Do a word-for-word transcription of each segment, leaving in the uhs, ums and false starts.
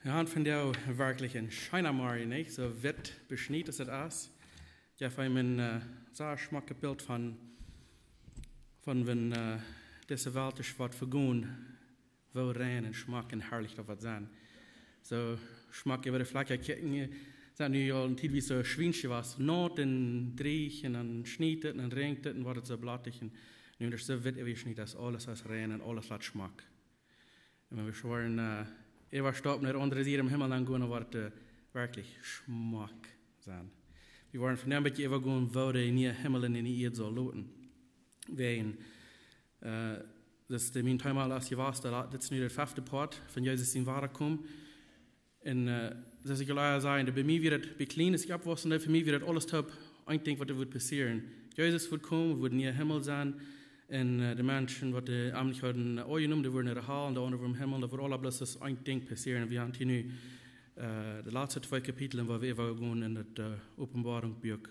Wie haben vondoag werkjlich een scheena Morjen, nich? Soo witt beschniet aus et es. Jo, von mien, äh, soo schmocket Bilt von, von wan, äh, dise Welt es waut vegonen, woo rein un schmock un harlich daut woat sennen. Soo schmock äwa de Flakj kjikjen, sent nu aul eene Tiet soo schwiensch jewast, naut un dreich un dan schniet et un dan räajent et un woat et soo blattich un nu es et soo witt äwajeschniet, daut aules es rein un aules lat schmock. Un wan wie woaren, äh, äwastappen no de aundre Sied em Himmel, dan gonen, woat et, äh, werkjlich schmock sennen. Wie woaren vondoag een bät äwagonen, woo de niee Himmel un de niee Ieed saul loten. Wäajen, äh, daut es de, mien Thema es jewast, daut, daut es nu de fefte Poat von Jesus sien Wadakomen. Un, äh, soo aus ekj aul säd, daut bie mie wia et, bie kjlien aus ekj oppwossen deed, fa mie wia et aules toop een Dinkj waut doa wudd passieren. Jesus wudd komen, wudd een niea Himmel sennen. Un, äh, de Menschen waut de, am nich hauden aunjenomen, dee wudden no de Hal, un de aundre wudden em Himmel, daut wudd aula bloos aus een Dinkj passieren. Un wie haben hia nu, äh, de latste twee Kapitel, wua wie äwagonen en daut, äh, Openboarunk Buak.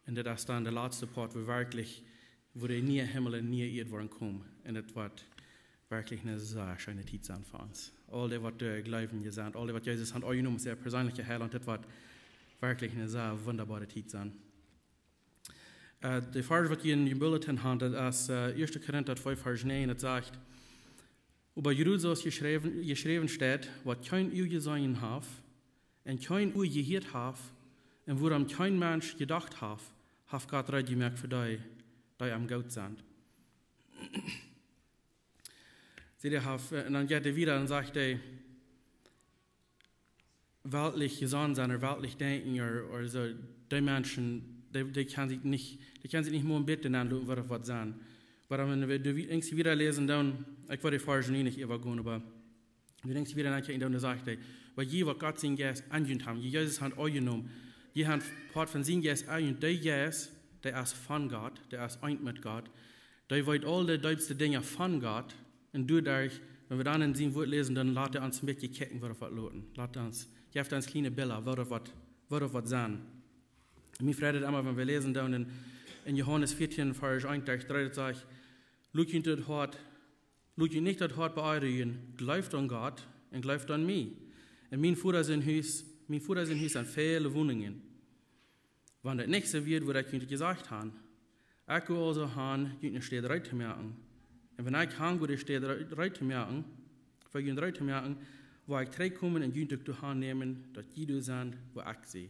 Un daut es dan de latste Poat, wua werkjlich, wua de niee Himmel un niee Ieed woaren komen. Un daut woat werkjlich eene sea scheene Tiet sennen fa ons. Aul dee waut, äh, jleewen, dee sent, aul dee waut Jesus haben aunjenomen aus äa perseenlicha Heilaunt, daut woat werkjlich eene sea wundaboare Tiet sennen. Äh, de Varsch waut jie en jun Bulletin haben, daut es, äh, Ieeschte Korinta twee Varsch näajen, daut sajcht: "Oba jie wellen soo aus jeschräwen, jeschräwen steit, waut kjeen Uag jeseenen haft, un kjeen Ua jehieet haft, un wuaraun kjeen Mensch jedocht haft, haft Gott reed jemoakt fa dee, dee am goot sent." See, dee haft, äh, un dan jeit hee wieda un sajcht hee, weltlich jesonnen sennen ooda weltlich denkjen ooda, ooda soo, dee Menschen, dee, dee kjennen sikj nich, dee kjennen sikj nich mol een bät aunloten, waut, waut sennen. Oba wan wie, wan wie wieda läsen, dan, ekj well de Varsch nu nich äwagonen, oba wan wie wieda nachecken, dan sajcht hee, oba jie, waut Gott sien Jeist enjedonen haben, jie Jesus haben aunjenomen, jie haben Poat von sien Jeist enjedonen, dee Jeist, dee es von Gott, dee es eent met Gott, dee weet aul de deepste Dinja von Gott, un doaderch, wan wie dan en sien Wort läsen, dan lat hee ons een bät kjikjen, woo daut woat loten. Lat hee ons, jeft ons kjliene Bilda, woo daut woat, woo daut woat sennen. Mie freit et emma, wan wie läsen dan en, en Johanes vieetieen, Varsch eent derch dree, daut sajcht: "Lot junt daut Hoat, lot junt nich daut Hoat beonrujen, jleeft aun Gott un jleeft aun mie. En mien Voda sien Hus, mien Voda sien Hus sent väle Woninjen. Wan daut nich soo wia, wudd ekj junt daut jesajcht haben. Ekj go aulsoo han, junt eene Städ reed to moaken. Un wan ekj han go, de Städ reed, reed to moaken, fa junt reed to moaken, woa ekj trigjkomen un junt uk doa han nämen, daut jie doa sent, wua ekj sie."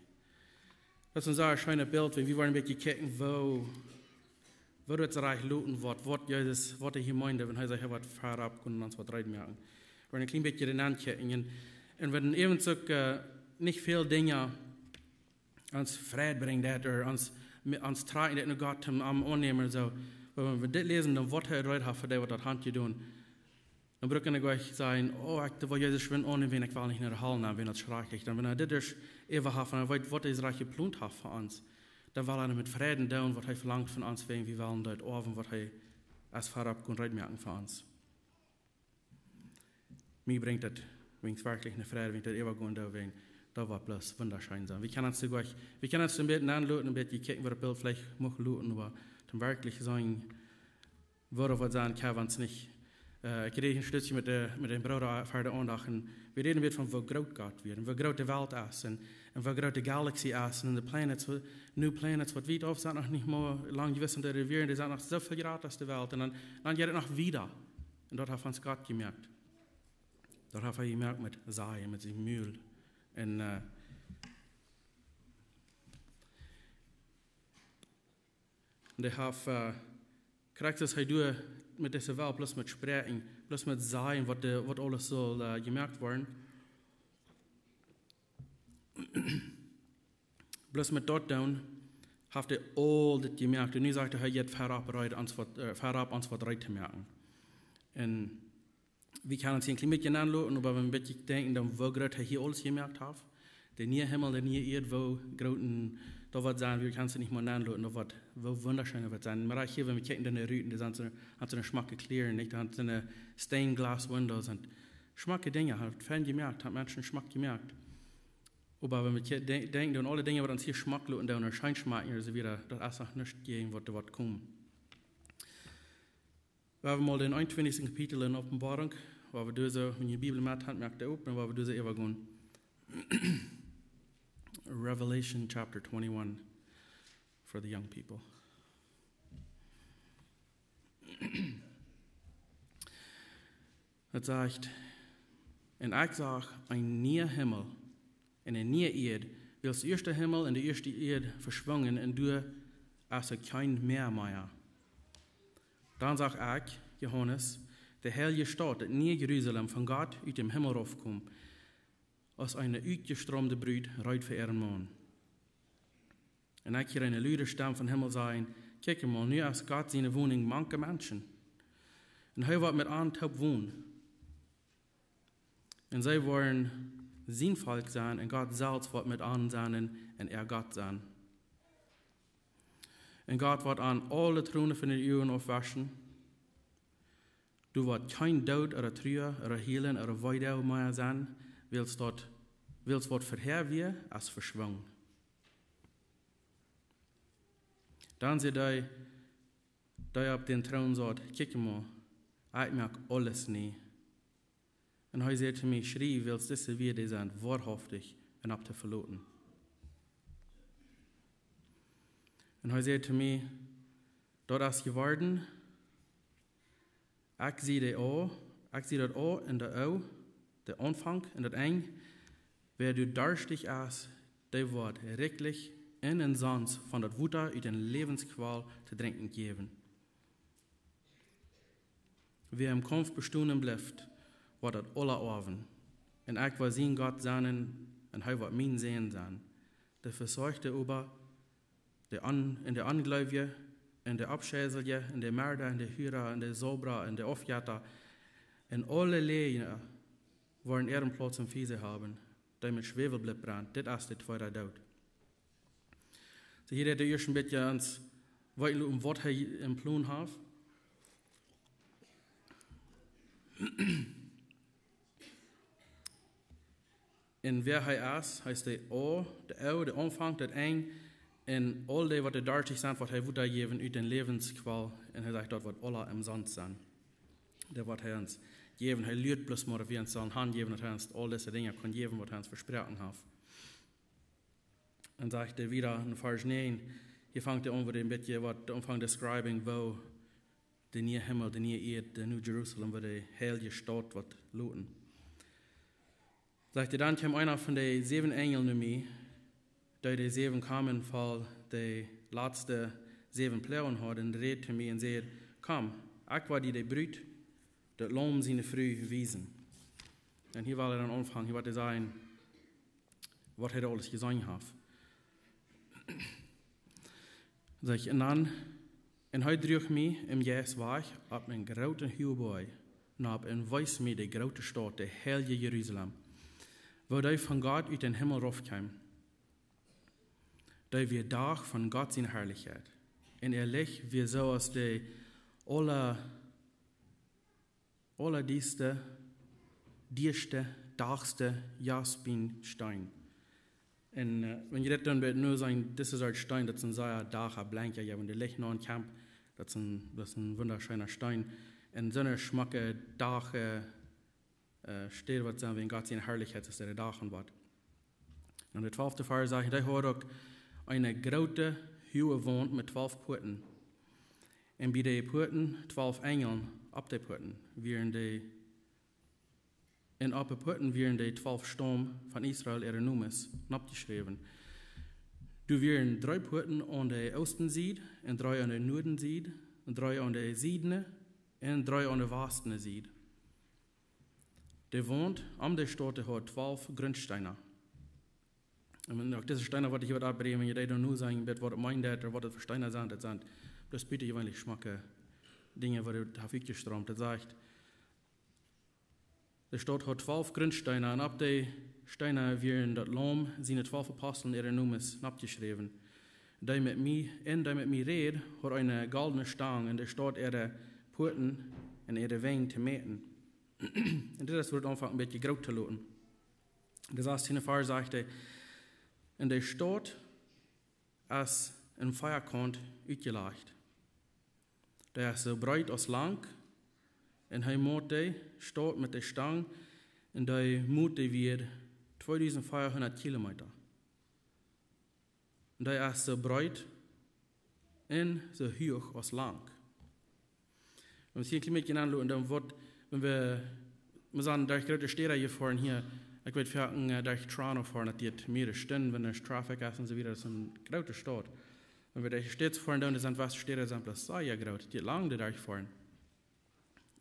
Daut es een sea scheenet Bilt, wan wie woaren een bät kjikjen, woo, woo daut rajcht loten woat, waut Jesus, waut hee hia meent, wan hee sajcht, hee woat verop komen un ons waut reed moaken. Wie woaren een kjlien bät doaraun kjikjen. Un, un wan äwent uk, äh, nich väl Dinja ons Freid brinjt daut, ooda ons, ons trakjt daut no Gott, om am aunnämen, soo. Oba wan wie dit läsen, dan waut hee reed haft fa dee, waut daut han jedonen. Dan bruck wie nich sajen: "Oh, ekj, daut woat Jesus schwind aunnämen, wan ekj well nich no de Hal, wan daut schrakjlich." Dan, wan hee dit es äwa haft, un hee weet, waut hee rajcht jeplont haft fa ons, dan well hee met Freiden doonen, waut hee velangt von ons, wäajen wie wellen daut oawen, waut hee es verop komen reed moaken fa ons. Mie brinjt daut, wan ekj werkjlich no Freid, wan ekj daut äwagonen doo, wäajen daut woat bloos wundascheen sennen. Wie kjennen ons soo goot, wie kjennen ons een bät aunloten, een bät kjikjen, waut daut Bilt veleicht mucht loten, oba dan werkjlich sennen, woo daut woat sennen, kjenn wie ons nich. Äh, ekj räd een Stootje met de, met een Brooda ver de Aundacht, un wie räden wada von woo groot Gott wia, un woo groot de Welt es, un, un woo groot de Galaxie es, un de planets, woo, nu planets, waut wiet auf sent, noch nich mol lang jewist, un dee wieren, dee sent noch soo väl jrata aus de Welt, un dan, dan jeit et noch wieda. Un daut haft ons Gott jemoakt. Daut haft hee jemoakt met sajen, met sien Mul. Un, äh, un hee haft, äh, krakjt soo aus hee deed met dise Welt, bloos met spräakjen, bloos met sajen, waut de, waut aules saul, äh, jemoakt woaren. Bloos met daut doonen, haft hee aul dit jemoakt. Un nu sajcht hee, hee jeit verop reed, ons waut, äh, verop ons waut reed to moaken. Un wie kjennen ons hia een kjlien bät aunloten, oba wan wie een bät denkjen, dan woo groot hee hia aules jemoakt haft. De niea Himmel, de niea Ieed, woo groot un daut woat sennen, wie kjennen ons nich mol aunloten, daut woat, woo wundascheen daut woat sennen. Mau hia, wan wie kjikjen, dan de Ruten, dee sent soo, haben soo schmocke Kjlieren, nich? Dee haben soo stained glass windows un schmocke Dinja, haben fein jemoakt, haben Menschen schmock jemoakt. Oba wan wie kje-, de-, denkjen aun aule Dinja, waut ons hia schmock loten doonen, ooda scheen schmakjen, ooda soo wieda, daut es noch nuscht jäajen waut doa woat komen. Wie haben mol dän eenuntwintichsten Kapitel en Openboarunk, Woa wie doa soo, wan jie Bibel met han, moakt dee op, un woa wie doa soo äwa gonen. Revelation chapter twenty-one for the young people. Et sajcht: "Un ekj sach een nieen Himmel un eene niee Ieed, wiels de ieeschte Himmel un de ieeschte Ieed veschwungen, un doa es kjeen Mäa mea. Dan sach ekj, Johanes, de heilje Staut, daut niee Jerusalem, von Gott ut dän Himmel raufkomen, aus eene utjestroomde Brut, reed fa äaren Maun. Un ekj hieed eene lude Stemm vom Himmel sajen: Kjikj mol, nu es Gott siene Wonunk mank de Menschen. Un hee woat met an toop wonen. Un see woaren sien Volkj sennen, un Gott selfst woat met an sennen un äa Gott sennen. Un Gott woat an aule Tronen von äare Uagen aufwauschen. Doa woat kjeen Doot ooda Trua ooda Hielen ooda Weedoag mea sennen, wiels daut, wiels waut verhäa wia, es veschwungen." Dan säd dee, dee opp dän Troon saut: Kjikj mol, ekj moak aules nie. Un hee säd to mie: Schriew, wiels dise Wieed sent woarhauftich un opp to veloten. Un hee säd to mie: Daut es jeworden, ekj sie de Aun, ekj sie daut Aun un de Oag, de Aunfank un daut Enj. Wäa doa darstich es, dee woat rikjlich un omsonst von daut Wota ut de Läwenskwal to drinkjen jäwen. Wäa em Kaumf bestonen blift, woat daut aula oawen. Un ekj woa sien Gott sennen, un hee woat mien Sän sennen. De Vesorchte oba, de On-, un de Onjleewje, un de Aufscheisliche, un de Merda, un de Hura, un de Saubra, un de Aufjetta, un aule Läajna woaren äaren Plauz em Fia haben, dee met Schwäwelblit brent. Dit es de tweede Doot. Soo, hia rät hee ieescht een bät ons weeten, waut hee em Plon haft. Un wäa hee es, hee es de Aun, de Aun, de Aunfank, daut Enj, un aul dee, waut doa darstich sent, woat hee Wota jäwen ut de Läwenskwal, un hee sajcht, daut woat aula omsonst sennen. Daut woat hee ons jäwen, hee luat bloos mau, daut wie ons sellen hanjäwen, daut hee ons aul dise Dinja kaun jäwen, waut hee ons vesproaken haft. Un sajcht hee wieda en Varsch näajen, hia fangt hee aun, wua hee een bät waut aunfangt describing, woo de niee Himmel, de niee Ieed, de New Jerusalem, wua de heilje Staut woat loten. Sajcht hee: Dan kjeem eena von de säwen Enjel no mie, dee de säwen Kamren voll de latste säwen Ploagen haud, un räd to mie un säd: Komm, ekj woa die de Brut, daut Laum siene Fru, wiesen. Un hia well hee dan aunfangen, hia woat hee sajen, waut hee aules jeseenen haft. Sajcht hee: Un dan, un hee druach mie em Jeist wajch opp een grooten huagen Boajch nopp un wees mie de groote Staut, de heilje Jerusalem, woo dee von Gott ut dän Himmel raufkjeem. Dee wia doa von Gott siene Harlichkjeit. Un äa Licht wia soo aus de aula auladiesta, diesta, dachsta Jaspissteen. Un, äh, wan jie daut dan bie nu seenen, dit es een Steen, daut es een sea doaga blenkja, jo, wan de Licht nopp kjemt, daut es een, daut es een wundascheena Steen. Un soone schmocke Doag, äh, äh, Städ woat sennen, wan Gott siene Harlichkjeit es, de Doag un waut. Un de twalfte Varsch sajcht: Dee haud uk eene groote, huage Waunt met twalf Puaten. Un bie de Puaten twalf Enjel opp de Puaten. Wieren de, un opp de Puaten wieren de twalf Staum von Israel äare Nomes noppjeschräwen. Doa wieren dree Puaten aun de Oostesied, un dree aun de Nuadensied, un dree aun de Sieden, un dree aun de Wastesied. De Waunt om de Staut haud twalf Gruntsteena. Un uk dise Steena, waut ekj hia woa oppbrinjen, wan jie dee dan nu seenen, waut daut meent, ooda waut daut fa Steena sent, daut sent, daut bieet jeweenlich schmocke Dinja, waut et haft utjestromt. Daut sajcht, de Staut haud twalf Gruntsteena, un opp de Steena wieren daut Laum siene twalf Apostel äare Nomes noppjeschräwen. Dee met mie, un dee met mie räd, haud eene goldne Stang, un de Staut äare Puaten un äare Wenj to mäten. Un dit es, wua et aunfangt een bät groot to loten. De sastiende Varsch sajcht hee: Un de Staut es aun vea Kaunt utjelajcht. Dee es soo breet aus lang, Un hee moot dee Staut met de Stang, un dee Mot, dee wia tweedusent fiefhundat Kilometa. Un dee es soo breet un soo huach aus lang. Wan wie hia een kjlien bät aunloten, dan woat, wan wie, wie sent derch groote Städa jefoaren hia, ekj weet, foaken, äh, derch Toronto foaren, daut diet mearere Stunden, wan doa Traffic es un soo wieda, daut es eene groote Staut. Wan wie derch de States foaren, dan sent waut Städa sent bloos sea groot, daut diet lang doa derch foaren.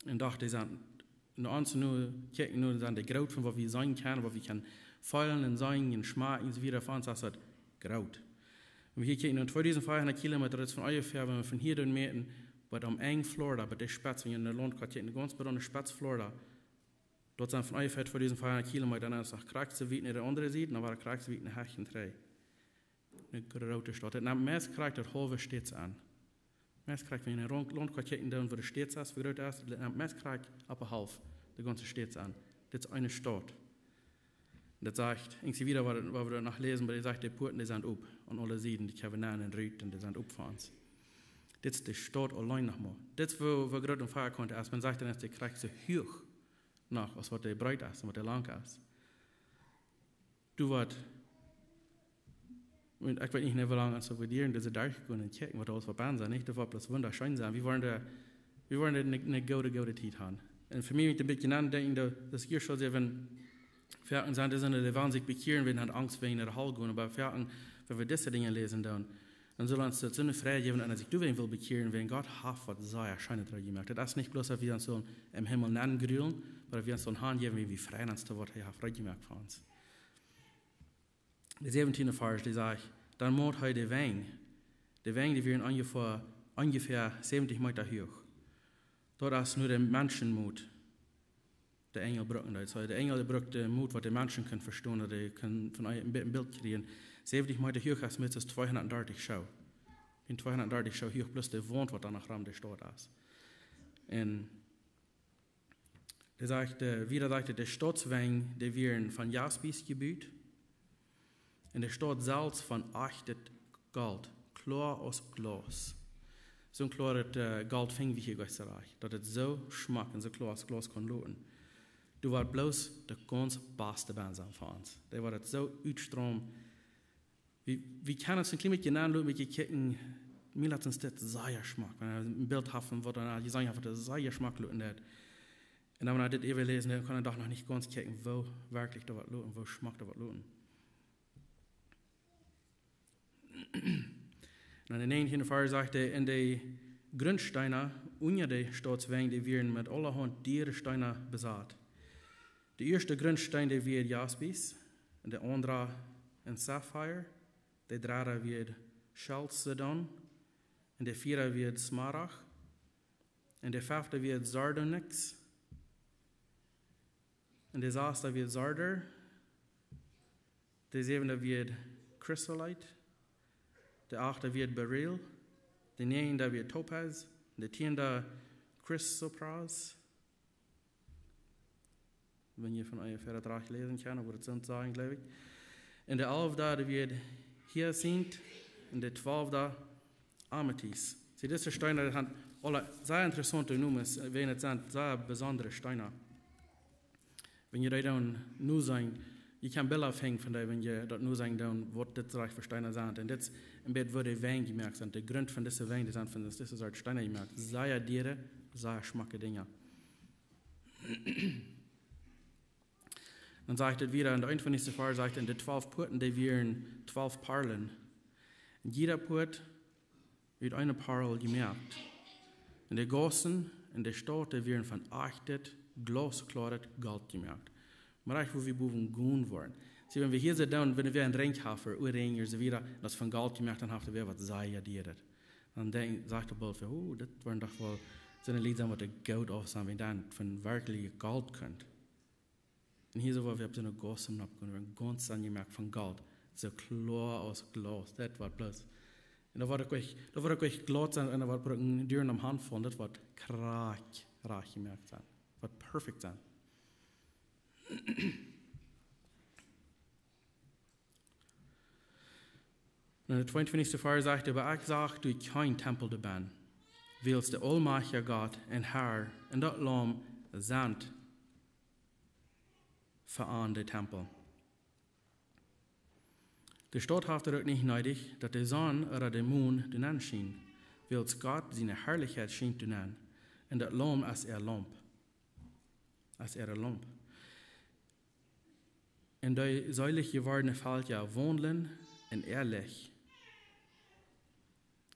Un docht, dee sent, no ons nu, kjikj nu, sent dee groot von waut wie seenen kjennen, waut wie kjennen feelen un seenen un schmakjen un soo wieda, fa ons es daut groot. Un wie hia kjikjen no tweedusent fiefhundat Kilometa, daut es von onjefäa, wan wie von hia dan mäten, bat aum Enj Florida, bat de Spetz, wan jie no Launt kjikjen, de gaunz bat aun de Spetz Florida, daut sent von onjefäa tweedusent fiefhundat Kilometa, un daut es noch krakjt soo wiet no de aundre Sied, dan wia krakjt soo wiet no Hecht un Tree. Eene groote Staut. Daut nemt meist krakjt daut haulwe States aun. Meist krakjt, wan jie no Launt, Launt kjikjen, dan woo de States es, woo groot es, daut nemt meist krakjt opp de Halft, de gaunze States aun. Dit es eene Staut. Daut sajcht, ekj see wieda, waut, waut wie noch läsen, oba dee sajcht, de Puaten, dee sent op. Aun aule Sieden, dee kjennen aun un rut, un dee sent op fa ons. Dit es de Staut auleen noch mol. Dit es woo, woo groot un fäa kunn, aus maun sajcht, dan es dee krakjt soo huach noch, aus waut dee breet es un waut dee lang es. Du woascht, un ekj weet nich, woo lang ons daut woat dieren, dise Dach gonen un kjikjen, waut aules woat bie sennen, nich? Daut woat bloos wundascheen sennen. Wie woaren doa, wie woaren doa eene, eene goode, goode Tiet haben. Un fa mie, wan ekj een bät nodenkj, daut, daut hia soo sea, wan, foaken sent, dee sent, dee woaren sikj bekjieren, wan see Angst wäajen de Hal gonen, oba foaken, wan wie dise Dinja läsen, dan, dan saul ons daut soone Freid jäwen, un aus ekj doawäajen well bekjieren, wan Gott haft waut sea Scheenet reed jemoakt. Daut es nich bloos, daut wie ons sellen em Himmel nenn grulen, oba daut wie ons sellen hanjäwen, wan wie freien ons to waut hee haft reed jemoakt fa ons. De säwentiende Varsch, dee sajcht: Dan moot hee de Wenj. De Wenj, dee wieren onjefäa, onjefäa säwentich Meta huach. Daut es nu de Menschenmot, de Enjel brucken deed. Soo, de Enjel, dee brukt de Mot, waut de Menschen kunnen vestonen, daut dee kunnen von een Bi-, een Bilt kjrieen. Säwentich Meta huach es mea aus tweehundatdartich Schoo. Wan tweehundatdartich Schoo huach plus de Waunt, waut doa noch rom de Staut es. Un dee sajcht, äh, wieda sajcht et, de Stautswenj, dee wieren von Jaspis jebut, un de Staut selfst von ajchtet Golt, kloa aus Glaus. Soon kloaret, äh, Golt finj wie hia Gott sei Dank. Daut et soo schmock un soo kloa aus Glaus kaun loten. Doa woat bloos de gaunz baste bie sennen fa ons. Dee woat et soo utstrahlen, wie, wie kjennen ons een kjlien bät aunloten, wie kjikjen, mie lat ons dit sea schmock. Wan eena een Bilt haft von waut eena jeseenen haft, waut sea schmock loten deit. Un dan, wan eena dit äwaläst, dan kaun eena doch noch nich gaunz kjikjen, woo werkjlich daut woat loten, woo schmock daut woat loten. Un aun de näajentiende Varsch sajcht et: Un de Grundsteena unja de Stautswenj, dee wieren met aulahaunt diere Steena besat. De ieeschte Grundsteen, dee wia Jaspis, un de aundra een Saphir, de dredde wia Chalcedon, un de vieede wia Smaragd, un de fefte wia Sardonyx, un de sasde wia Sardonyx, de säwende wia Chrysolite, de achte wia Beryl, de näajende wia Topaz, de tieende Chrysoprase. Wan jie von onjefäa daut rajcht läsen kjennen, woat et soo sennen, jleew ekj. Un de alfde, dee wia Hyazinth, un de twalfde Amethyst. See, dise Steena, dee haben aule sea interessaunte Nomes, äh, wiels et sent sea besondre Steena. Wan jie dee dan nu seenen, jie kjennen Bilda finjen von dee, wan jie daut nu seenen dan, waut dit rajcht fa Steena sent. Un dit es een bät, woo de Wenj jemoakt sent. De Grunt von dise Wenj, dee sent von dise Sort Steena jemoakt. Sea diere, sea schmocke Dinja. Dan sajcht et wieda, enn de eenuntwintichste Varsch sajcht et: Un de twalf Puaten, dee wieren twalf Parlen. Un jieda Puat wia ut eene Parl jemoakt. Un de Gaussen un de Staut, dee wieren von ajchtet, glauskloaret Golt jemoakt. Mau rajcht, woo wie bowen gonen woaren. See, wan wie hia sennen dan, wan wie een Ring haben, ooda Rinj, ooda soo wieda, daut es von Golt jemoakt, dan haft et wada waut sea dieret. Dan denkj, sajcht de Bilt: "Oh, dit woaren doch woll soone Lied sennen, waut doa goot auf sent, wan dan von werkjlich Golt kjemt." Un hia soo, woo wie opp soone Gaussen oppkomen, woo gaunz sent jemoakt von Golt. Soo kloa aus Glaus, daut woat bloos. Un daut woat uk ech, daut woat uk ech glaut sennen un daut woat uk een Dieren aum Haunt faulen, daut woat krakjt, krakjt jemoakt sennen. Woat perfekt sennen. Un de tweeuntwintichste Varsch sajcht: "Oba ekj sach doa kjeen Tempel doabennen. Wiels de aulmajchtja Gott un Herr un daut Laum sent fa an de Tempel. De Staut haft et uk nich needich, daut de Sonn ooda de Mon doa nenn schient, wiels Gott siene Harlichkjeit schient doa nenn, un daut Laum es äa Laump. Es äa Laump. Un de seelich jewordne Velkja waundlen en äa Licht.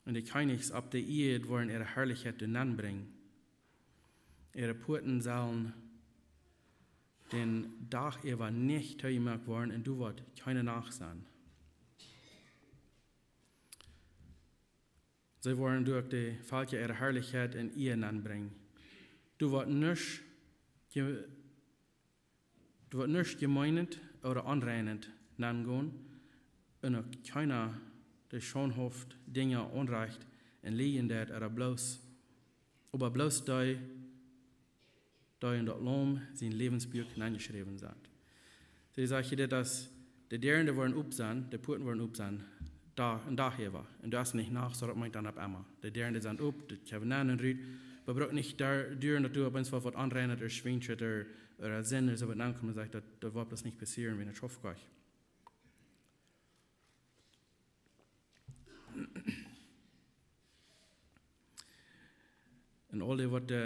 Un de Kjennichs opp de Ieed woaren äare Harlichkjeit doa nenn brinjen. Äare Puaten sellen dän Dach äwa nich toojemoakt woaren un doa woat kjeene Nacht sennen. See woaren derch de Velkja äare Harlichkjeit en Ea nenn brinjen. Doa woat nuscht je-, doa woat nuscht Jemeenet ooda Onreinet nenn gonen, un uk kjeena, dee schaundhauft Dinja aunrajcht un lieejen deit, ooda bloos, oba bloos dee, dee en daut Laum sien Läwensbuak nenjeschräwen sent. Dee sajcht hia dit, daut de Däaren, dee woaren op sennen, de Puaten woaren op sennen, doa, een Dach äwa. Un daut es nich Nacht, soo daut meent dan opp emma. De Däaren, dee sent op, de Kjevenen un Rut. Oba brukt nich doa, doa daut doa opp eemol waut Onreinet ooda Schwienschet ooda, ooda Sind ooda soo waut aunkomen, sajcht, daut, daut woat bloos nich passieren, wan et schauft. Un aul dee, waut de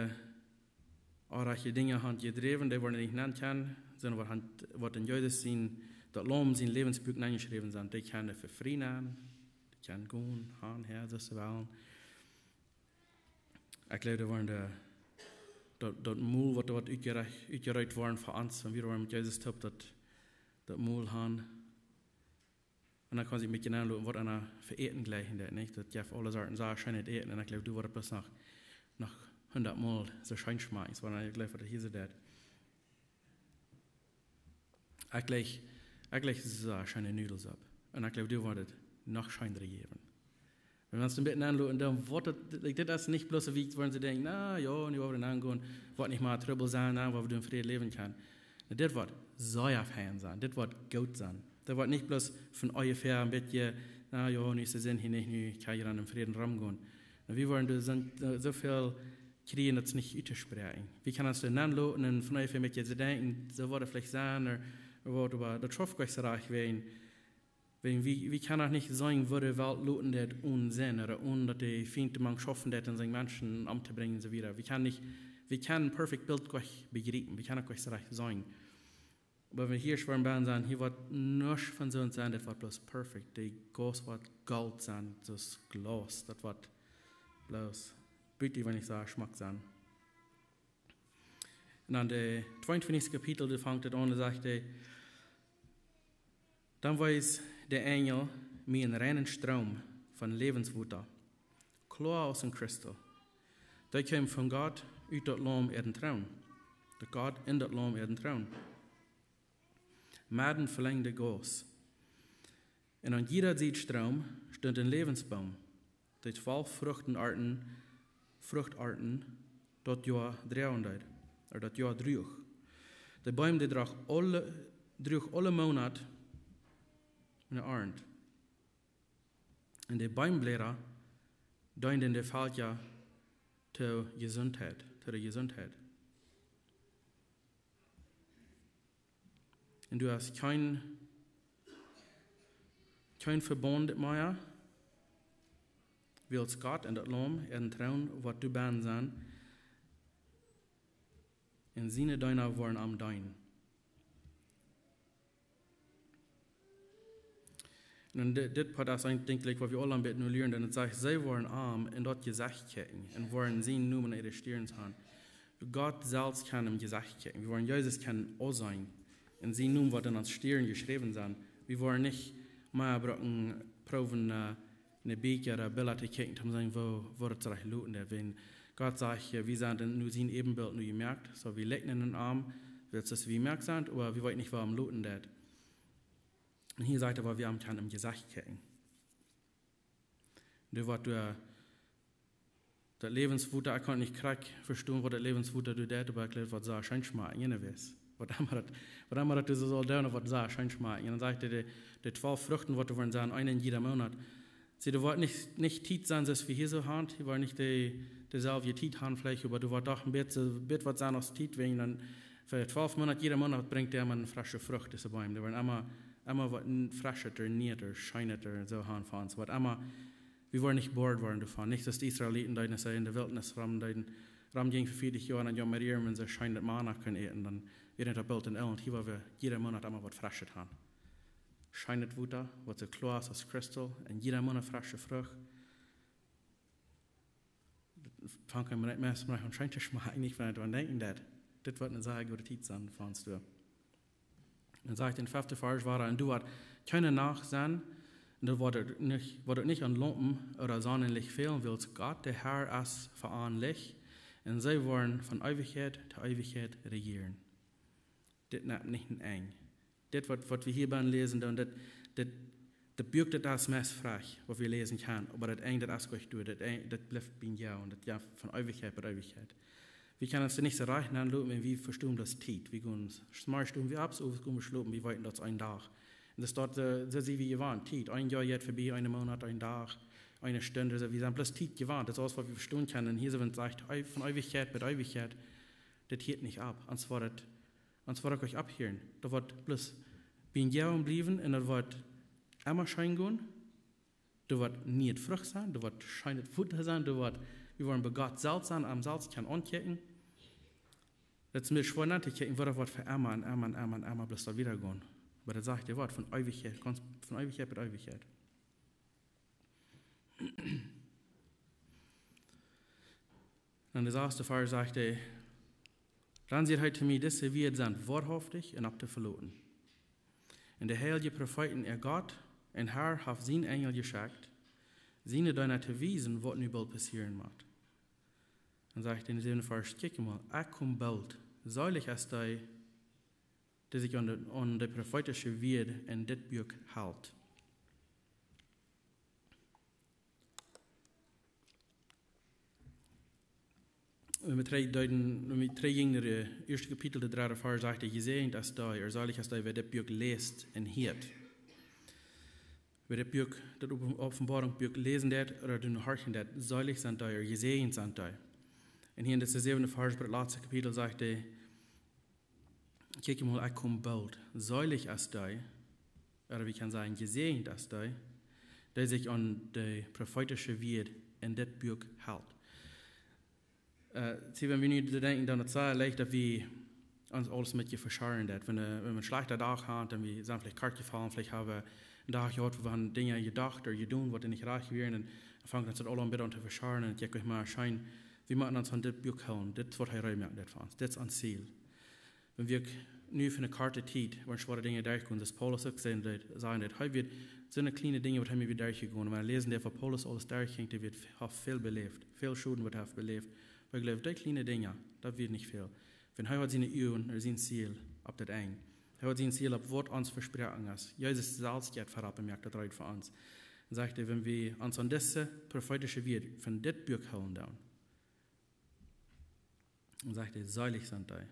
onrajchte Dinja han jedräwen, dee woaren nich nenn kjennen, sonda waut han, waut en Jesus sien, daut Laum sien Läwensbuak nenjeschräwen sent, dee kjennen vefrieen, dee kjennen gonen, han, häa, soo aus see wellen. Ekj jleew, doa woaren de, daut, daut Mol, waut doa woat utjerajcht, utjereet woaren fa ons, wan wie woaren met Jesus toop daut, daut Mol han. Un dan kaun sikj een bät aunloten, waut eena fa Äten jlikjen deit, nich? Daut jeft aule Sorten sea scheenet Äten. Un ekj jleew, doa woat et bloos noch, noch hundat Mol soo scheen schmakjen, aus waut ekj jleew, waut hia soo deit. Ekj jlikj, ekj jlikj sea scheene Nudelsupp. Un ekj jleew, doa woat et noch scheenre jäwen. Wan wie ons een bät aunloten, dan woat et, like, dit es nich bloos, woo wie woaren denkjen, na jo, nu woa wie aungonen, woat nich mea Trubbel sennen, na, wua wie dan Fräd läwen kjennen. Na, dit woat sea fein sennen, dit woat goot sennen. Dit woat nich bloos von onjefäa een bät, na jo, nu es de Sind hia nich, nu kaun ekj hia en Fräd romgonen. Na, wie woaren doa sent, äh, soo väl kjrieen, daut es nich uttospräakjen. Wie kjennen ons doa aunloten un von onjefäa een bät denkjen, soo woat et veleicht sennen, ooda, ooda waut, oba daut schauft nich soo rajcht, wan Wan wie, wie kjennen noch nich seenen, woo de Welt loten deit onen Sind, ooda onen daut de Fient doa mank schaufen deit, om siene Menschen omtobrinjen un soo wieda. Wie kjennen nich, wie kjennen een perfekt Bilt nich bejriepen, wie kjennen et nich rajcht seenen. Oba wan wie hia schwoa bie sent, hia woat nuscht von soont sennen, daut woat bloos perfekt. De Gauss woat Golt sennen, daut Glaus, daut woat bloos, bitte, wan ekj saj, schmock sennen. Un dan de tweeuntwintichste Kapitel, doa fangt et aun, doa sajcht hee: Dan wees de Enjel mie een reinen Stroom von Läwenswota, kloa aus een Kristal. Dee kjeem von Gott ut daut Laum äaren Troon. Daut Gott en daut Laum äaren Troon. Medden velenjd de Gauss. Un aun jieda Sied Stroom stunt een Läwensboom, dee twalf Fruchtenarten, Fruchtarten daut Joa droagen deed, ooda daut Joa druach. De Boom, dee droach aule, droach aule Moonat eene Arnt. Un de Boombläda deenden de Velkja to Jesuntheit, to de Jesuntheit. Un du hast kjeen, kjeen Vebaunt mea, wiels Gott en daut Laum äaren Troon woat doa bennen sennen, un siene Deena woaren am deenen. Un dit, dit Poat es eejentlich, waut wie aule een bät nu lieren, dan et sajcht, see woaren am en daut Jesecht kjikjen un woaren sienen Nomen en äare Stierns han. Gott selfst kaun em Jesecht kjikjen. Wie woaren Jesus kjennen aunseenen. Un sien Nomen woat en onse Stiern jeschräwen sennen. Wie woaren nich mea brucken proowen, äh, en de Bieekja ooda Bilda to kjikjen, om to seenen, woo, woo daut sikj loten deit. Wan Gott sajcht, jo, wie sent nu sien Äwenbilt nu jemoakt, soo wie likjnen aun am, wiels wie jemoakt sent, oba wie weeten nich, woo hee loten deit. Un hia sajcht hee, woo wie am kjennen em Jesecht kjikjen. Doa woat doa daut Läwenswota, ekj kaun nich krakjt vestonen, waut daut Läwenswota doa deit, oba ekj jleew, waut soo scheen schmakjen, jie weet. Waut emma daut, waut emma daut doa soo saul doonen, waut soo scheen schmakjen. Un dan sajcht hee, de, de twalf Fruchten, waut doa woaren sennen, een en jieda Moonat. See, doa woat nich, nich Tiet sennen, soo aus wie hia soo han, hia woaren nich de, deeselwje Tiet han veleicht, oba doa woat doch een bät, bät waut sennen aus Tiet, wäajen dan fa twalf Moonat, jieda Moonat brinjt dee mau eene fresche Frucht, dise Beem. Dee woaren emma, emma waut frescha, nieeta, scheenet, soo han fa ons. Waut emma, wie woaren nich bored woaren doavon. Nich soo aus de Israeliten deeden, aus see enne Wiltnis rom deeden, rom jinjen fa vieetich Joa un dan jo mea, wan see scheenet Mana kunnen äten, dan wia daut boolt een Elend. Hia woa wie jieda Moonat emma waut Freschet han. Scheenet Wota, waut soo kloa es aus Kristall, un jieda Moonat fresche Frucht. Daut fangt eem meist mau aun scheen to schmakjen, wan eena doaraun denkjt, daut dit woat eene sea goode Tiet sennen fa ons doa. Dan sajcht em feften Varsch wieda: "Un doa woat kjeene Nacht sennen, un doa woat nich, woat nich aun Laumpen ooda Sonnenlicht fälen, wiels Gott, de Herr, es fa an Licht, un see woaren von Eewichkjeit to Eewichkjeit rejieren." Dit nemt nich een Enj. Dit waut, waut wie hia bie läsen, dan dit, dit, daut Buak, daut es meist frie, waut wie läsen kjennen, oba daut Enj, daut es goot doa, daut Enj, daut blift bie ons, un daut jeit von Eewichkjeit bat Eewichkjeit. Wie kjennen ons doa nich soo rajcht nenloten, wan wie vestonen daut Tiet. Wie gonen, zemorjes stonen wie opp, zemorjes gonen wie schlopen, wie weeten daut es een Dach. Un daut steit, äh, soo aus wie jewant, Tiet. Een Joa jeit verbie, een Moonat, een Dach, eene Stund, soo, wie sent bloos Tiet jewant. Daut es aules waut wie vestonen kjennen. Un hia sent wie, sajcht, Eew-, von Eewichkjeit bat Eewichkjeit, daut hieet nich opp. Ons woat daut ons woat uk nich opphieren. Daut woat bloos bie ons bliewen un daut woat emma scheen gonen. Daut woat nieet Frucht sennen, daut woat scheenet Wota sennen, daut woat, wie woaren bie Gott selfst sennen, am selfst kjennen aunkjikjen. Daut es mie schwoa auntotookjikjen, woo daut woat fa emma un emma un emma un emma bloos doa wieda gonen. Oba daut sajcht daut Wuat, von Eewichkjeit, gaunz von Eewichkjeit bat Eewichkjeit. Un de sasde Varsch sajcht hee: "Dan säd hee to mie: Dise Wieed sent woarhauftich un opp to veloten. Un de heilje Profeeten äa Gott un Herr haft sienen Enjel jeschekjt, siene Deena to wiesen, waut nu boolt passieren mott." Dan sajcht hee en dän säwenden Varsch: "Kjikj mol, ekj kom boolt. Seelich es dee, dee sikj aun de, aun de profeetische Wieed en dit Buak helt." Wan wie trigj, dan, wan wie trigjgonen no daut ieeschte Kapitel, daut dredde Varsch, sajcht hee: "Jesäajent es dee, ooda seelich es dee, wäa dit Buak läst un hieet." Wäa dit Buak, daut Open-, Openboarunk Buak läsen deit, ooda doano horchen deit, seelich sent dee, ooda jesäajent sent dee. Un hia en dän säwenden Varsch, bie daut latste Kapitel, sajcht hee: "Kjikj mol, ekj kom boolt. Seelich es dee," ooda wie kjennen sajen, "Jesäajent es dee, dee sikj aun de profeetische Wieed en dit Buak helt." Äh, see, wan wie nu doaraun denkjen, dan es daut sea leicht, daut wie ons aules een bät vescharren deit. Wan, äh, wan wie eenen schlajchten Dach haben, dan wie sent veleicht krakjt jefaulen, veleicht ha wie een Dach jehaut, wua wie aun Dinja jedocht ooda jedonen, waut nich rajcht wieren, un dan fangt ons daut aules een bät aun to vescharren, un ekj denkj mau scheen, wie motten ons aun dit Buak hoolen, dit es waut hee reed moakt fa ons, dit es ons Ziel. Wan wie uk nu fa eene korte Tiet, wan schwoare Dinja derchgonen, soo aus Paulus uk säd, daut, säd daut, hee wia soone kjliene Dinja, waut hee wia derchjegonen. Wan wie läsen, daut waut Paulus aules derchjinkj, dee wia, haft väl beläft, väl Schoden waut hee haft beläft. Oba ekj jleew, dee kjliene Dinja, daut wia nich väl. Wan hee haud siene Uagen, ooda sien Ziel opp daut Enj. Hee haud sien Ziel opp, waut ons vesproaken es. Jesus selfst jeit verop un moakt daut reed fa ons. Un sajcht hee, wan wie ons aun dise profeetische Wieed von dit Buak hoolen doonen, dan sajcht hee, seelich sent dee.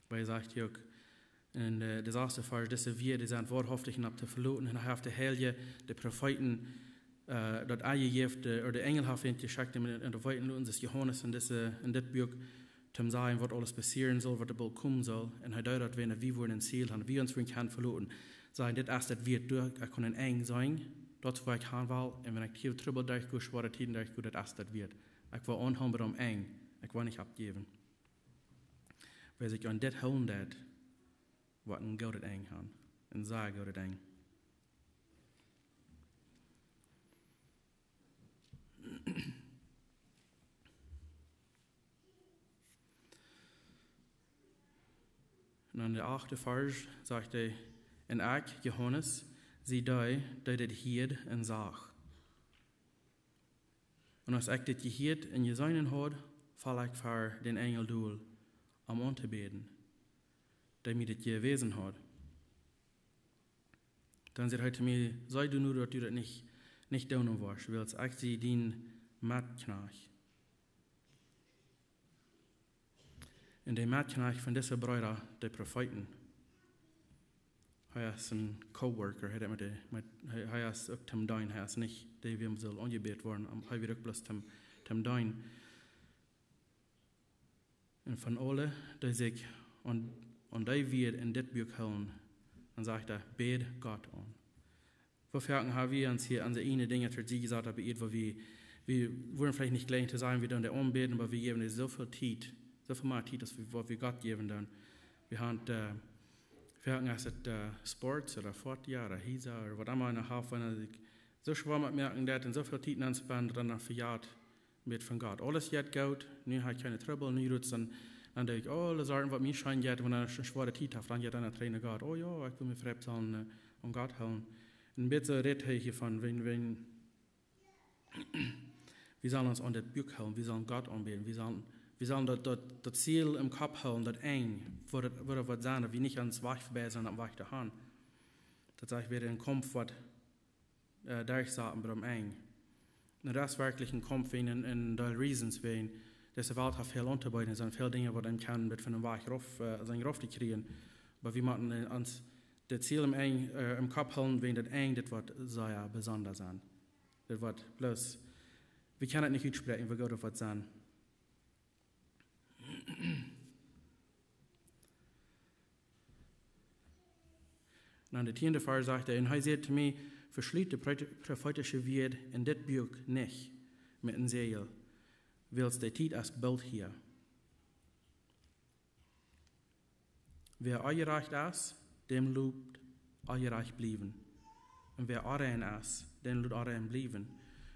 Oba hee sajcht hia uk en, äh, dän sasden Varsch, dise Wieed, dee sent woarhauftich un opp to veloten. Un hee haft de Heilje, de Profeeten, äh, daut aunjejäft, äh, ooda de Enjel haft an jeschekjt, un, un daut weeten loten, daut es Johanes en dise, en dit Buak, toom sajen, waut aules passieren saul, waut boolt komen saul. Un hee deed daut, wan wie woaren een Ziel haben, wie ons woaren kjennen veloten. Sajen, dit es daut wieet, doa, ekj kaun een Enj seenen, daut es wua ekj han well. Un wan ekj hia Trubbel derchgo, schwoare Tieden derchgo, daut es daut wieet. Ekj well aunhoolen bat aum Enj. Ekj well nich oppjäwen. Wäa sikj aun dit hoolen deit, woat een goodet Enj haben. Een sea goodet Enj. Un en dän achten Varsch sajcht hee: "Un ekj, Johanes, sie dee, dee dit hieed un sach. Un aus ekj dit jehieet un jeseenen haud, foll ekj ver dän Enjel dol, om auntobäden, dee mie dit jewäsen haud." Dan säd hee to mie: "See du nu, daut du daut nich, nich doonen woascht, wiels ekj sie dien Metkjnajcht." Un de Metkjnajcht von dise Breeda, de Profeeten, hee es een Coworker, hee deit met de, met, hee, hee es uk toom deenen, hee es nich dee, wäm saul aunjebät woaren, am, hee wia uk bloos toom, toom deenen. Un von aule, dee sikj aun, aun dee Wieed en dit Buak hoolen, dan sajcht hee: Bäd Gott aun. Woo foaken ha wie ons hia aun de eene Dinja to Sied jesat, opp de Ieed, wua wie, wie wudden veleicht nich jlikj to sajen, wie doonen dee aunbäden, oba wie jäwen dee soo väl Tiet, soo väl mea Tiet, aus wie, waut wie Gott jäwen doonen. Wie haben, äh, foaken es et, äh, Sports ooda Foatien ooda Hiesa ooda waut emma eena haft, wan eena sikj soo schwoa met moaken deit un soo väl Tiet nenn spendt, dan vejat met von Gott. Aules jeit goot, nu hab ekj kjeene Trubbel, nu rut, dan, dan denkj ekj, aule Sachen, waut mie scheen jeit, wan eena eene schwoare Tiet haft, dan jeit eena trigj no Gott. Oh jo, ekj well mie veleicht sellen, äh, aun Gott hoolen. Un een bät soo rät hee hia von, wan, wan, wie sellen ons aun dit Buak hoolen, wie sellen Gott aunbäden, wie sellen, wie sellen daut, daut, daut Ziel em Kopp hoolen, daut Enj, wua daut, wua daut woat sennen, daut wie nich aun dän Wajch verbie sent, aum Wajch doahan. Daut sajcht, wie een Kaumf woaren, äh, derchsaten bat aum Enj. Un daut es werkjlich een Kaumf wäajen, een, een Deel reasons wäajen. Dise Welt haft väl auntobeeden, doa sent väl Dinja, waut eena kaun met von dän Wajch rauf, äh, sent rauf to kjrieen. Oba wie motten, äh, ons daut Ziel em Enj, äh, em Kopp hoolen, wäajen daut Enj, daut woat sea besonda sennen. Daut woat bloos, wie kjennen et nich utspräakjen, woo goot daut woat sennen. Un aun dän tieenden Varsch sajcht hee: Un hee säd to mie: Veschliet de pro-, profeetische Wieed en dit Buak nich met een Säajel, wiels de Tiet es boolt hia. Wäa onjerajcht es, däm lot onjerajcht bliewen. Un wäa onrein es, däm lot onrein bliewen.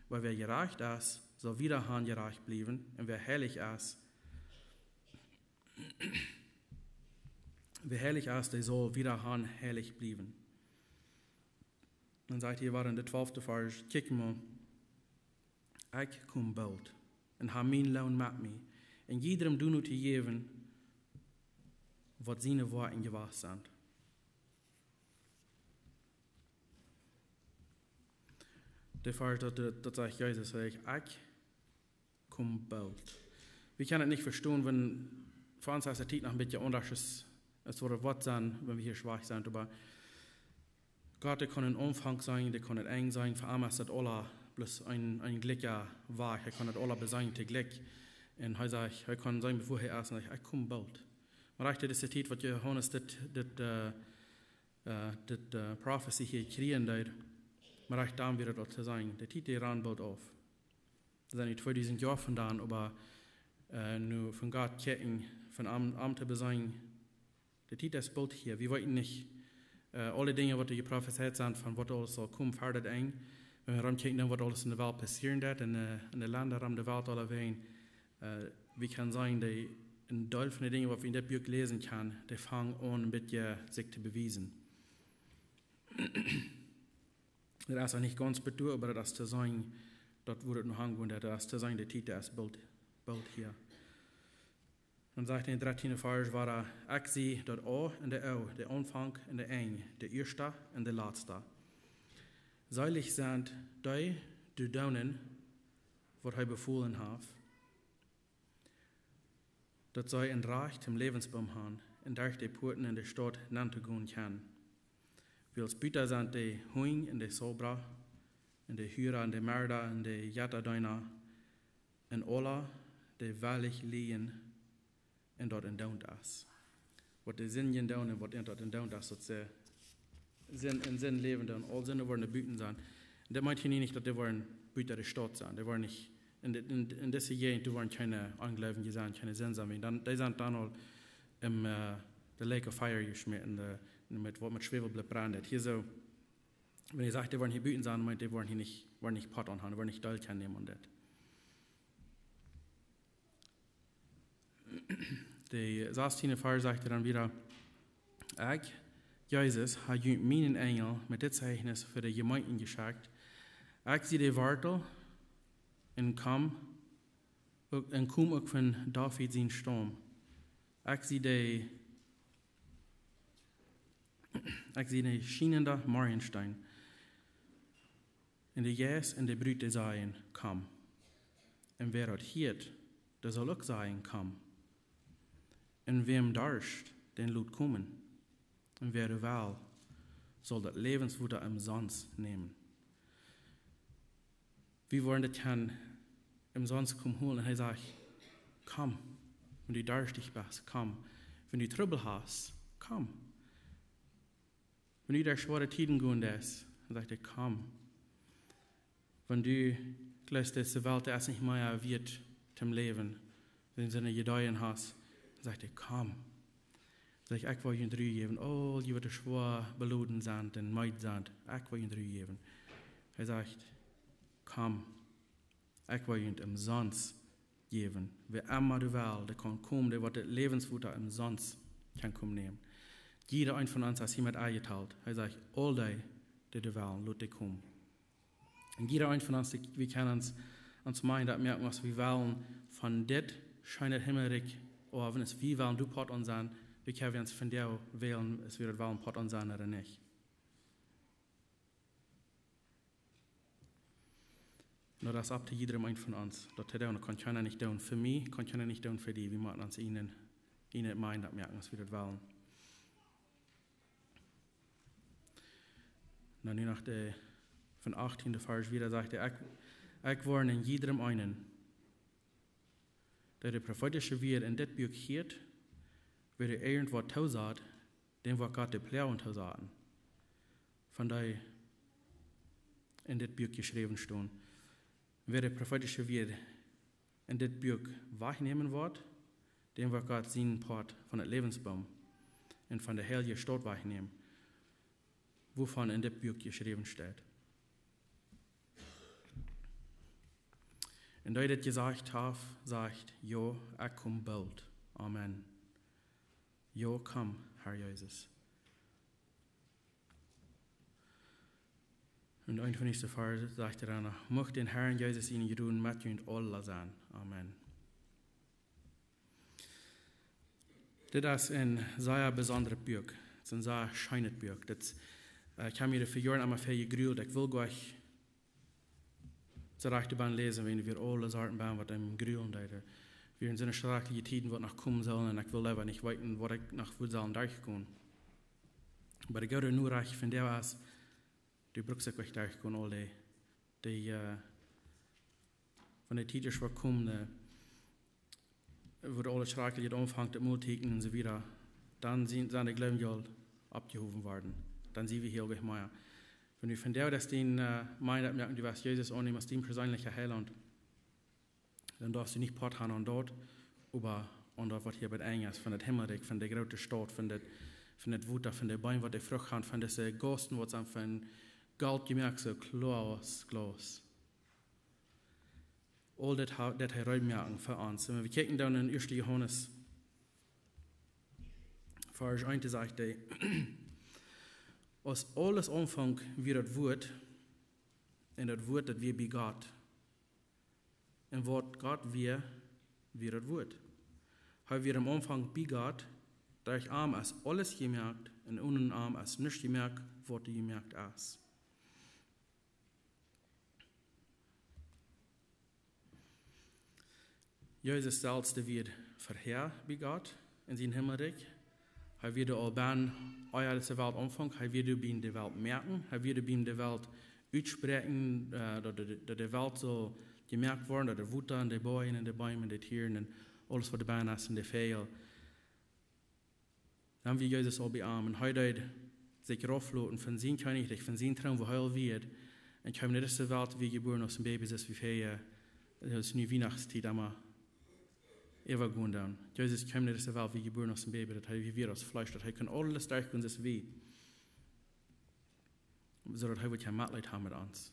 Oba wäa jerajcht es, saul wieda aun jerajcht bliewen. Un wäa heilich es, wäa heilich es, dee saul wieda aun heilich bliewen. Dan sajcht hee wieda en dän twalften Varsch: Kjikj mol, ekj kom boolt, un hab mienen Loon met mie, un jiedrem doano to jäwen, waut siene Woakjen jewast sent. Dee Varsch, daut, daut, daut sajcht Jesus, sajcht: Ekj kom boolt. Wie kjennen et nich vestonen, wan, fa ons es de Tiet noch een bät aundasch aus, aus waut et woat sennen, wan wie hia schwak sent, oba Gott, dee kaun een Aunfank sennen, dee kaun een Enj sennen, fa am es daut aules bloos een, een jlikja Wajch, hee kaun daut aules beseenen toojlikj. Un hee sajcht, hee kaun sennen, wua hee es, un sajcht: Ekj kom boolt. Mau rajcht, dit es de Tiet, waut Johanes dit, dit, äh, äh, dit, äh, prophecy hia kjrieen deed. Mau rajcht dan wia daut to seenen, de Tiet, dee rant boolt auf. Daut sent nu tweedusent Joa von dan, oba, äh, nu von Gott kjikjen, von am, am to beseenen, de Tiet es boolt hia. Wie weeten nich, äh, aule Dinja, waut doa jeprofezeit sent, von waut aules saul komen ver daut Enj. Wan wie romkjikjen, dan waut aules en de Welt passieren deit, en, äh, en de Lenda rom de Welt aulawäajen, äh, wie kjennen seenen, dee, een Deel von de Dinja, waut wie en dit Buak läsen kjennen, dee fangen aun, een bät sikj to bewiesen. Daut es noch nich gaunz bie doa, oba daut es to seenen, daut woat et noch aungonen, daut es to seenen, de Tiet es boolt, boolt hia. Dan sajcht hee en dän dartieenden Varsch wieda: Ekj sie daut A un de O, de Aunfank un de Enj, de ieeschta un de latsta. Seelich sent dee, dee doonen, waut hee befolen haft, daut see een Rajcht toom Läwensboom haben un derch de Puaten en de Staut nenn to gonen kjennen. Wiels buta sent de Hunj un de Saubra un de Hura un de Merda un de Jettadeena un aula, dee wellich lieejen un daut endoont es. Waut de Sind doonen un waut daut endoont es, daut see Sind, en Sind läwen doonen, aul Sind woaren buten sennen. Un daut meent hia nich, daut dee woaren buta de Staut sennen. Dee woaren nich, en de, en, en dise Jäajent, doa woaren kjeene Onjleewje sennen, kjeene Sind sennen. Dan, dee sent dan aul em, äh, de Lake of Fire jeschmäten, de, met waut met Schwäwelblit brennt. Hia soo, wan hee sajcht, dee woaren hia buten sennen, meent, dee woaren hia nich, woaren nich Poat aun haben, woaren nich Deel kjennen nämen aun dit. De sastieende Varsch sajcht hee dan wieda: Ekj, Jesus, hab junt mienen Enjel met dit Zeichnis fa de Jemeenten jeschekjt. Ekj sie de Wartel un kom uk, un kom uk von David sien Staum. Ekj sie de, ekj sie de schienende Morjensteen. Un de Jeist un de Brut, dee sajen: Komm. Un wäa daut hieet, dee saul uk sajen: Komm. Un wäm darscht, dän lot komen. Un wäa well, saul daut Läwenswota omsonst nämen. Wie woaren daut kjennen omsonst komen holen. Un hee sajcht: "Komm." Wan du darstich best, komm. Wan du Trubbel hast, komm. Wan du derch schwoare Tieden gonen deist, dan sajcht hee: "Komm." Wan du jleefst, dise Welt es nich mea wieet toom Läwen, wan du soone Jedanken hast, dan sajcht hee: "Komm." Sajcht: "Ekj well junt Ru jäwen, aul jie waut schwoa beloden sent un meed sent, ekj well junt Ru jäwen." Hee sajcht: "Komm, ekj well junt omsonst jäwen." Wäa emma doa well, dee kaun komen, dee waut daut Läwenswota omsonst kaun komen nämen. Jieda eent von ons es hia met enjetalt. Hee sajcht: "Aul dee, dee doa wellen, lot dee komen." Un jieda eent von ons, wie kjennen ons, ons meenen daut moaken, aus wie wellen von dit scheene Himmelrikj, ooda wan wie wellen doa Poat aun sennen, wie kjennen ons von doa wälen, aus wie daut wellen Poat aun sennen ooda nich. Un daut es opp to jiedrem eent von ons. Daut to doonen, daut kaun kjeena nich doonen fa mie, kaun kjeena nich doonen fa die. Wie motten ons eenen, eenen meenen daut moaken, aus wie daut wellen. Na, nu no de, von achtieen Varsch wieda sajcht hee: "Ekj, ekj woarn en jiedrem eenen, dee de profeetische Wieed en dit Buak hieet, wäa irjent waut toosat, däm woat Gott de Ploagen toosaten, von dee en dit Buak jeschräwen stonen. Wäa de profeetische Wieed en dit Buak wajchnämen woat, däm woat Gott sien Poat von daut Läwensboom un von de heilje Staut wajchnämen, wuavon en dit Buak jeschräwen steit." Un dee dit jesajcht haft, sajcht: "Jo, ekj kom boolt. Amen." Jo, komm, Herr Jesus. Un eent von dise Varsch sajcht hee dan noch: "Mucht dän Herrn Jesus siene Jnod met junt aula sennen. Amen." Dit es een sea besondret Buak. Et es een sea scheenet Buak. Dit, äh, ekj hab mie doa fa Joaren emma väl jegrult. Ekj wull goanich soo rajcht doabie läsen, wiels wie aule Sorten sent, waut eenem grulen deeden. Wie sent en schrakjliche Tieden, waut noch komen sellen, un ekj well leewa nich weeten, waut ekj noch woa sellen derchgonen. Oba de goode Norecht von dee es, du brukst uk nich derchgonen, aul dee, dee, äh, wan de Tiet es, waut komen, äh, wua aules schrakjlich aunfangt, daut Moltieten un soo wieda, dan sent, sent de Gloowen aul oppjehowen worden. Dan sent wie hia uk nich mea. Wan du von dee, daut dien, äh, meent daut moaken, du woascht Jesus aunnämen aus dien perseenlicha Heilaunt, dan darfst du nich Poat haben aun daut, oba aun daut, waut hia bie Enj es, von daut Himmelrikj, von de groote Staut, von daut, von daut Wota, von de Beem, waut de Frucht haben, von dise Gaussen, waut sent von Golt jemoakt, soo kloa aus Glaus. Aul dit ha-, daut hee reed moaken fa ons. Un wie kjikjen dan en ieeschte Johanes, Varsch eent, doa sajcht hee: "Aus aules aunfunk, wia daut Wuat, un daut Wuat, daut wia bie Gott. Un waut Gott wia, wia daut Wuat. Hee wia aum Aunfank bie Gott, derch am es aules jemoakt, un onen am es nuscht jemoakt, waut jemoakt es." Jesus selfst, dee wia verhäa bie Gott en sien Himmelrikj. Hee wia aul bie, ea dise Welt aunfunk. Hee wia bie de Welt moaken. Hee wia bie de Welt utspräakjen, äh, daut de, daut de Welt sull jemoakt woaren, daut de Wota un de Boagen un de Beem un de Tieren un aules, waut doabie es, un de Väajel. Dan wia Jesus aul bie am. Un hee deed sikj raufloten von sien Kjennichrikj, von sien Troon, wua hee aul wia. Un kjeem no dise Welt, wia jebuaren aus een Baby, soo aus wie hia, äh, soo aus nu Wienachtstiet emma äwagonen dan. Jesus kjeem no dise Welt, wia jebuaren aus een Baby, daut hee wia aus Fleesch, daut hee kunn aules derchgonen, soo aus wie. Soo daut hee wudd kjeen Metleet haben met ons.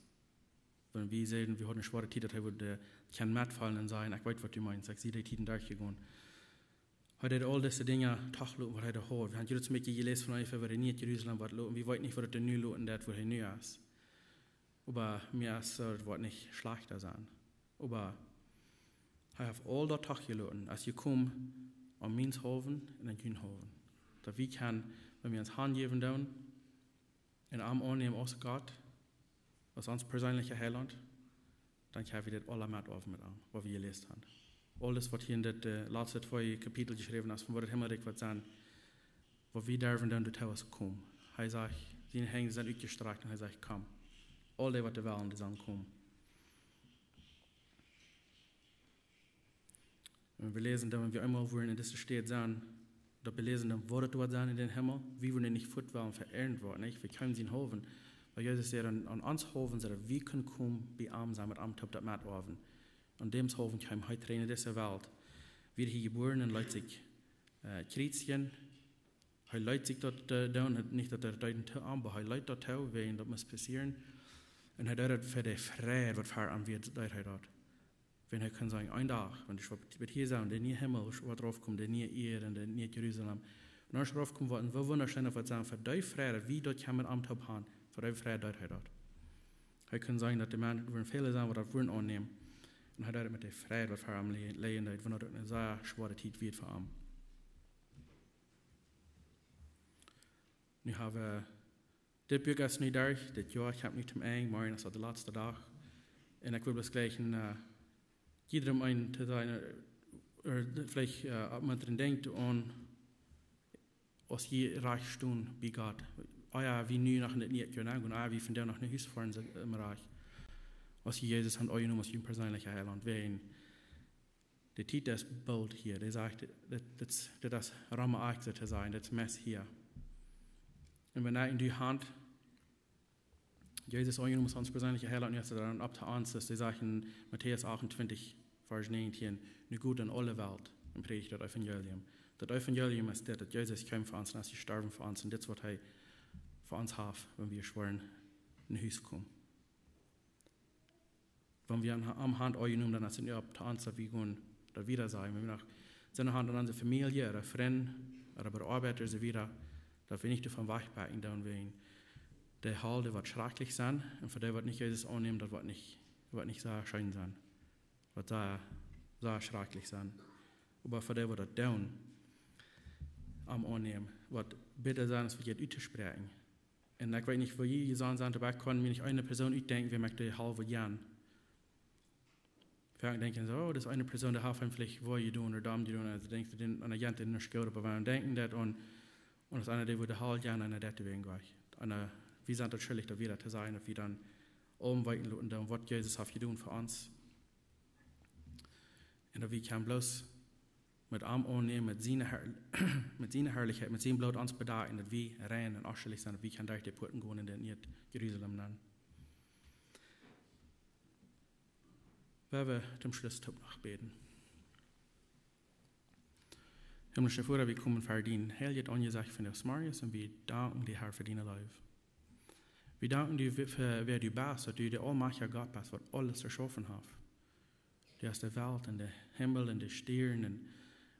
Wan wie säden, wie hauden eene schwoare Tiet, daut hee wudd, äh, kjennen metfeelen un sajen: "Ekj weet, waut du meenst, ekj sie dee Tieden derchjegonen." Hee deed aul dise Dinja doch loten, waut hee doa haud. Wie haben jrod een bät jeläst von Eva, woo hee nu en Jerusalem woat loten. Wie weeten nich, waut et nu loten deit, wua hee nu es. Oba mie es soo, daut woat nich schlajchta sennen. Oba hee haft aul daut doch jeloten, es jekomen om mienetwäajen un om juntwäajen. Daut wie kjennen, wan wie ons hanjäwen doonen, un am aunnämen aus Gott, aus ons perseenlicha Heilaunt, dan kjenn wie dit aula metoawen met am, waut wie jeläst haben. Aules, waut hia en dit, äh, latste twee Kapitel jeschräwen es, von waut daut Himmelrikj woat sennen, waut wie derwen dan doatoo es komen. Hee sajcht, siene Henj sent utjestrakjt un hee sajcht: "Komm." Aul dee, waut dee wellen, dee sellen komen. Wan wie läsen dan, wan wie eemol wudden en dise Städ sennen, daut wie läsen dan, woo daut woat sennen en dän Himmel, wie wudden nich fuat wellen fa irjentwaut, nich? Wie kjeemen sien Hoawen, wiels Jesus säd, aun, aun ons Hoawen, soo daut wie kunnen komen bie am sennen, met am toop daut metoawen. Aun däm Hoawen kjeem hee trigj en dise Welt, wort hee jebuaren un leet sikj, äh, kjriezjen. Hee leet sikj daut, äh, doonen, nich daut hee daut deed to am, oba hee leet daut too, wäajen daut must passieren. Un hee deed daut fa de Freid, waut fa am wia, deed hee daut. Wan hee kunn sajen, een Dach, wan ekj woa hia sennen, de niee Himmel woat raufkomen, de niee Ieed un de niee Jerusalem. Un aus hee raufkomen woat, un woo wundascheen daut woat sennen, fa dee Freid, daut wie daut kjennen met am toop haben, fa dee Freid deed hee daut. Hee kunn sajen, daut de Menschen, wudden väle sennen, waut daut wudden aunnämen. Un hee deed daut met de Freid, waut fa am lä-, läajen deed, wan daut eene sea schwoare Tiet wia fa am. Nu hab wie, dit Buak es nu derch, dit Joa, ekj hab nu toom Enj, morjen es de latste Dach. Un ekj well bloos jlikj een, äh, jiedrem eenen to sajen, äh, ooda veleicht, äh, oppmuntrent, denkjt aun, aus jie rajcht stonen bie Gott. Ea wie nu noch en daut Niejoa gonen, ea wie vondoag noch no Hus foaren, sent, ähm, rajcht. Aus jie Jesus haben aunjenomen aus jun perseenlichen Heilaunt, wäajen de Tiet es boolt hia. Dee sajcht, dit, dit, dit es Rome Akse to sajen, dit es meist hia. Un wan du hast Jesus aunjenomen aus ons perseenlichen Heilaunt, nu es et dan opp to ons, daut dee sajcht en Matäus achtuntwintich, Varsch näajentieen, nu got en aule Welt un prädicht daut Evangelium. Daut Evangelium es dit, daut Jesus kjeem fa ons un es jestorwen fa ons un dit es waut hee fa ons haft, wan wie schwoaren no Hus komen. Wan wie aun, aun Haunt aunjenomen, dan es et nu opp to ons, daut wie gonen daut wieda sajen. Wan wie noch sennen aun onse Famielje, ooda Frind, ooda bie de Oabeit, un soo wieda, daut wie nich doavon wajchbakjen doonen, wäajen de Hal, dee woat schrakjlich sennen, un fa dee, waut nich Jesus aunnämen, daut woat nich, woat nich sea scheen sennen. Woat sea, sea schrakjlich sennen. Oba fa dee, waut daut doonen, am aunnämen, woat bäta sennen, aus waut je uttospräakjen. Un ekj weet nich, woo jie jesonnen sent, oba ekj kaun mie nich eene Persoon utdenkjen, wäa mie de Hal woat jäwen. Väle denkjen soo, oh, daut es eene Persoon, dee haft am veleicht woo jedonen ooda domm jedonen. Aulsoo denkjst du, dän, aun de Jent, dee es goot, oba wan wie denkjen daut aun, aun aus eena, dee wudd de Hal jäwen, aun daut wäajen jlikj. Aun, äh, wie sent daut schuldich, daut wie daut to sajen, daut wie dan aunweeten loten, dan waut Jesus haft jedonen fa ons. Un daut wie kjennen bloos met am aunnämen, met siene Har-, met siene Harlichkjeit, met sien Bloot ons bedakjen, daut wie rein un onschuldich sent, daut wie kjennen derch de Puaten gonen en daut niee Jerusalem nenn. Woa wie toom Schluss toop noch bäden. Himmlischa Voda, wie komen ver dien heiljet Aunjesecht vondoag zemorjes un wie danken die, Har, fa diene Leew. Wie danken die fa, fa wäa du best, daut du de aulmajchtja Gott best, waut aules jeschaufen haft. Du hast de Welt un de Himmel un de Stieren un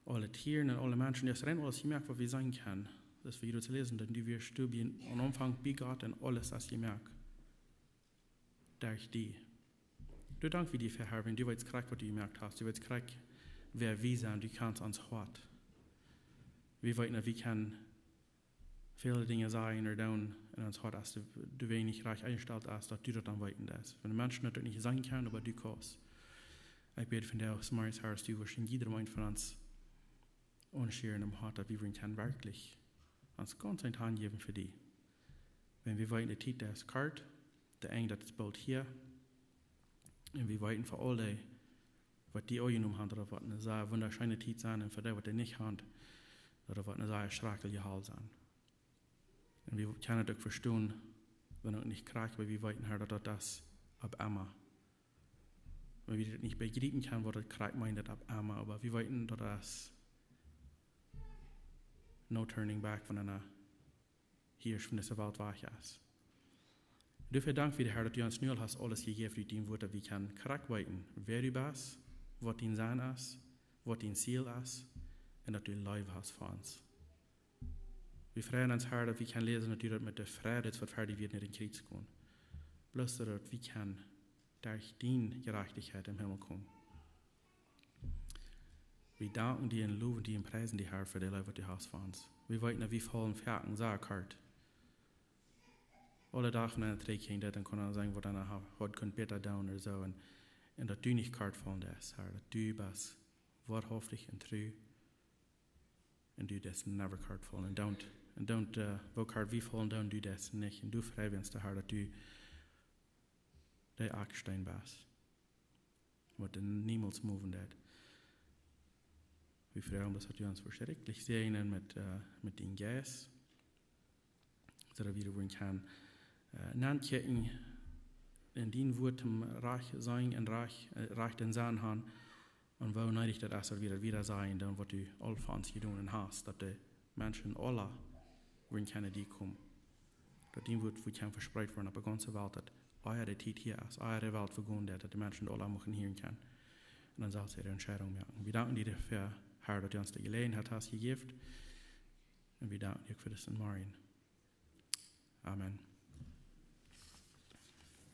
aule Tieren un aule Menschen. Du hast rein aules jemoakt, waut wie seenen kjennen. Daut wie hia läsen, daut du wieescht du bie, aum Aunfank bie Gott un aules es jemoakt derch die. Doa dank wie die fa, Har, wäajen du weetst krakjt, waut du jemoakt hast. Du weetst krakjt, wäa wie sent. Du kjanst ons Hoat. Wie weeten, daut wie kjennen väle Dinja sajen ooda doonen en ons Hoat, aus du, du weetst nich rajcht enjestalt, aus daut du daut dan weeten deist. Wan de Menschen daut nich seenen kjennen, oba du kaust. Ekj bäd vondoag zemorjes, Har, daut du wurscht en jiedrem eenen von ons aunschieren em Hoat, daut wie wudden kjennen werkjlich ons gaunz aunjäwen fa die. Wan wie weeten, de Tiet es kort, de Enj, daut es boolt hia. Un wie weeten fa aul dee, waut die aunjenomen haben, daut woat eene sea wundascheene Tiet sennen. Un fa dee, waut dee nich haben, daut woat eene sea schrakjliche Hal sennen. Un wie kjennen daut uk vestonen, wan uk nich krakjt, oba wie weeten, Har, daut daut es opp emma. Wan wie daut nich bejriepen kjennen, waut daut krakjt meent, daut opp emma, oba wie weeten, daut daut es no turning back, wan eena hia von dise Welt wajch es. Doafäa dank wie die, Har, daut du ons nu aul hast aules jejäft ut dien Wort, daut wie kjennen krakjt weeten, wäa du best, waut dien Senn es, waut dien Ziel es, un daut du Leew hast fa ons. Wie freien ons, Har, daut wie kjennen läsen, daut du daut met de Freid, waut ver die wia, no dän Kjriez kjeem. Bloos daut wie kjennen derch diene Jerajchtichkjeit em Himmel komen. Wie danken die un lowen die un priesen die, Har, fa de Leew, waut du hast fa ons. Wie weeten, daut wie faulen foaken sea kort. Aule Doag wan eena trigjkjikjt, dan kaun eena sajen, waut eena ha-, haud kunt bäta doonen ooda soo. Un, un daut du nich kort faulen deist, Har, daut du best woarhauftich un tru. Un du deist never kort faulen. Un doont, un doont, äh, woo kort wie faulen doonen, du deist nich. Un doa frei wie ons, Har, daut du de Akjsteen best, waut die niemols moven deit. Wie froagen, daut du ons woascht rikjlich säajnen met, äh, met dien Jeist, soo daut wie doa wudden kjennen, äh, nankjikjen un dien Wuat toom rajcht seenen un rajcht, äh, rajcht em Senn haben, un woo needich daut es, daut wie daut wieda sajen, dan waut du aul fa ons jedonen hast, daut de Menschen aula wudden kjennen no die komen. Daut dien Wuat wudd kjennen vespreet woaren opp de gaunze Welt, daut ea de Tiet hia es, ea de Welt vegonen deit, daut de Menschen aula muchten hieren kjennen. Un dan sellen see äare Entscheidunk moaken. Wie danken die doafäa, Herr, daut du ons de Jeläajenheit hast jejäft. Un wie danken die uk fa disen Morjen. Amen.